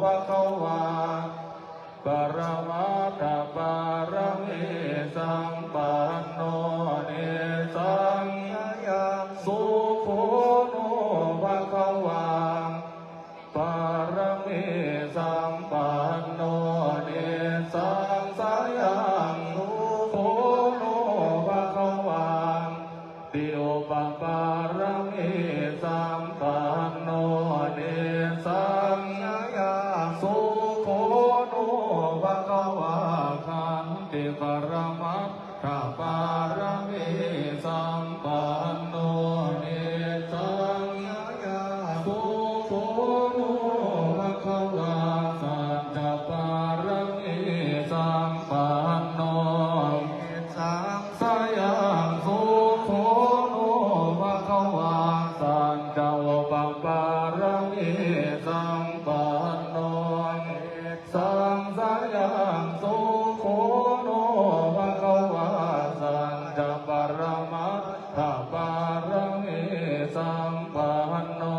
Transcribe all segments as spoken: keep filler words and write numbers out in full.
bhagavā paramatthapāramī sampanno, nissaṃ sayaṃ sukho no bhagavā pāramī sampanno, nissaṃ sayaṃ sukho no bhagavā diṭṭhi upapāramī sampanno, nissaṃ sayaṃ sukho no bhagavā khanti paramatthapāramī sampanno, nissaṃ sayaṃ sukho no bhagavā sacca pāramī sampanno, nissaṃ sayaṃ sukho no bhagavā sacca upapāramī sampanno, nissaṃ sayaṃ sukho no bhagavā sacca paramatthapāramī sampanno,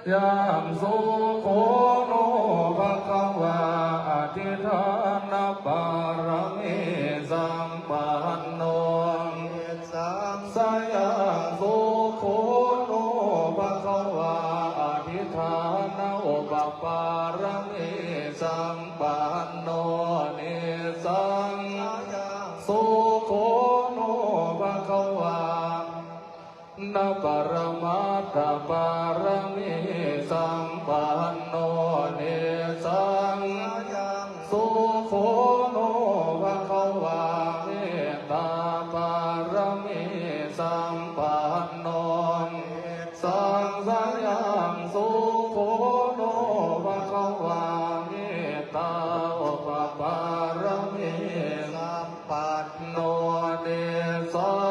nissaṃ sayaṃ sukho no bhagavā adhiṭṭhānapāramī sampanno, nissaṃ sayaṃ sukho no bhagavā adhiṭṭhāna upapāramī sampanno, nissaṃ sayaṃ sukho no bhagavā na paramatthapāramī sampanno, nissaṃ sayaṃ sukho no bhagavā mettāpāramī sampanno, nissaṃ sayaṃ sukho no bhagavā mettāupapāramī sampanno, nissaṃ